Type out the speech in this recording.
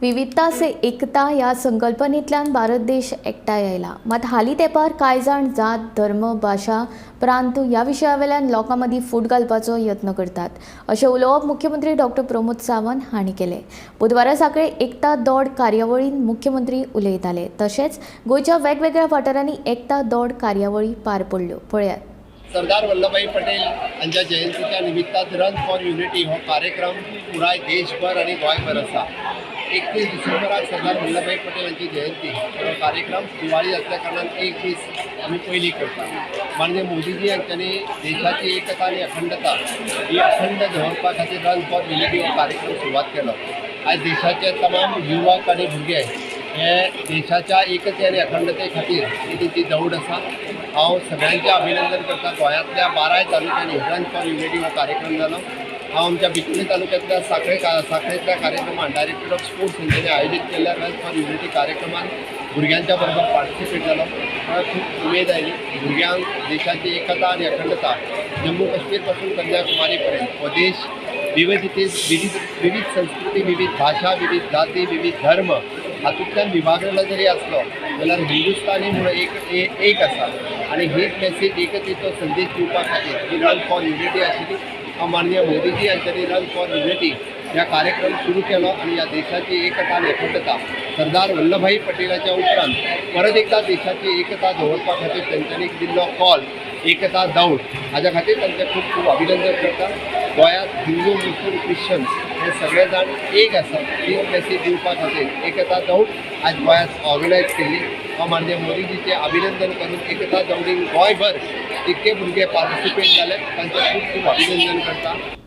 विविधता से एकता ह्या संकल्पनेंतल्यान भारत देश एकठांय आयला. मात हालीं तेंपार कांय जाण जात, धर्म, भाशा, प्रांत ह्या विशया वेल्यान लोकां मदीं फूट घालपाचो यत्न करतात, अशें उलोवप मुख्यमंत्री डॉक्टर प्रमोद सावंत हांणी केलें. बुधवारा सांखळे एकता दौड कार्यावळींत मुख्यमंत्री उलयताले. तशेंच गोंयच्या वेगवेगळ्या वाठारांनी एकता दौड कार्यावळी पार पडल्यो. पळयात. सरदार वल्लभभाई पटेल हांच्या जयंतीच्या निमित्तान रन फॉर युनिटी हो कार्यक्रम पुराय देशभर आनी गोंयभर आसा. 31 डिसेंबराक सरदार वल्लभभाई पटेल हांची जयंती. हो कार्यक्रम दिवाळी असल्या कारणान एक दीस आमी पयलीं करता. माननीय मोदीजी हांच्यांनी देशाची एकता आनी अखंडता ही अखंड दवरपा खातीर रन फॉर युनिटी हो कार्यक्रम सुरवात केलो. आयज देशाचे तमाम युवक आनी भुरगे हे देशाच्या एकते आनी अखंडते खातीर ही तेंची दौड आसा. हांव सगळ्यांचें अभिनंदन करता. गोंयांतल्या बाराय तालुक्यांनी रन फॉर युनिटी हो कार्यक्रम जालो. हांव आमच्या बिचोली तालुक्यांतल्या सांखळे, सांखळेंतल्या कार्यक्रमान डायरेक्टर ऑफ स्पोर्ट्स हेंच्यांनी आयोजीत केल्ल्या रन फॉर युनिटी कार्यक्रमान भुरग्यांच्या बरोबर पार्टिसिपेट जालो. म्हाका खूब उमेद आयली. भुरग्यांक देशाची एकता आनी अखंडता, जम्मू काश्मीर पासून कन्याकुमारी पर्यंत हो देश विविधते, विविध विविध संस्कृती, विविध भाशा, विविध जाती, विविध धर्म हातूंतल्यान विभागलेलो जरी आसलो जाल्यार हिंदुस्तानी म्हणून एक एक आसा आनी हीच मेसेज, एकतेचो संदेश दिवपा खातीर ही रन फॉर युनिटी आशिल्ली. हांव माननीय मोदीजी हांच्यांनी रन फॉर युनिटी ह्या कार्यक्रम सुरू केलो आनी ह्या देशाची एकता आनी अखंडता, सरदार वल्लभाई पटेलाच्या उपरांत परत एकदा देशाची एकता दवरपा खातीर तेंच्यांनी दिल्लो कॉल, एकता दौड, हाज्या खातीर तांचें खूब खूब अभिनंदन करता. गोंयांत हिंदू, मुस्लीम, क्रिश्चन्स हे सगळे जाण एक आसात, हीच मेसेज दिवपा खातीर एकता दौड आज गोंयांत ऑर्गनायज केल्ली. हांव माननीय मोदीजीचें अभिनंदन करून एकता दौडीन गोंयभर जितके भुरगे पार्टिसिपेट जाले तांचें खूब खूब अभिनंदन करता.